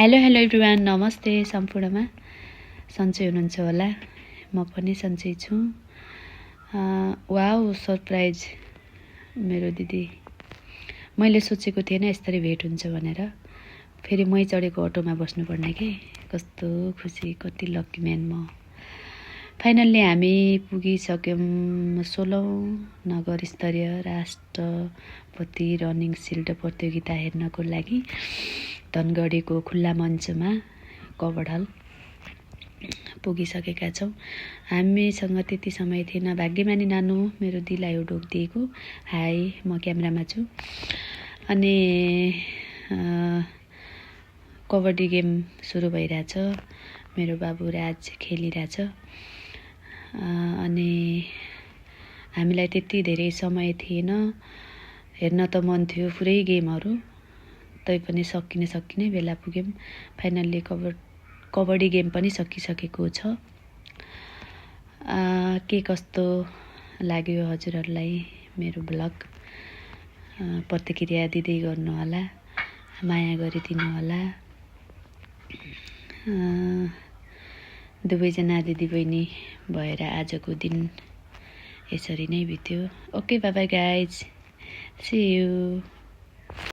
Hello everyone, नमस्ते सम्पूर्णमा। सन्चै हुनुहुन्छ होला, म पनि सन्चै छु। वाउ, सरप्राइज मेरो दिदी। मैले सोचेको थिएन यसरी भेट हुन्छ भनेर। फेरि मै चढेको अटोमा बस्नुपर्ने के। कस्तो खुसी, कति लक्की म्यान म। फाइनल्ली हामी पुगिसक्यौँ 16औं नगर स्तरीय राष्ट्रपति रनिङ सिल्ड प्रतियोगिता हेर्नको लागि धनगढीको खुल्ला मञ्चमा कवडहल पुगिसकेका छौँ। हामीसँग त्यति समय थिएन। भाग्यमानी नानु मेरो दिलाई हो ढोक दिएको। हाई, म क्यामेरामा छु। अनि कबड्डी गेम सुरु भइरहेछ। मेरो बाबु राज खेलिरहेछ। अनि हामीलाई त्यति धेरै समय थिएन। हेर्न त मन थियो पुरै गेमहरू, तैपनि सकिने बेला पुग्यौँ। फाइनल्ली कबड्डी गेम पनि सकिसकेको छ। के कस्तो लाग्यो हजुरहरूलाई मेरो ब्लग, प्रतिक्रिया दिँदै गर्नु होला, माया गरिदिनु होला। दुवैजना दिदीबहिनी भएर आजको दिन यसरी नै बित्यो। Okay, bye bye guys, see you.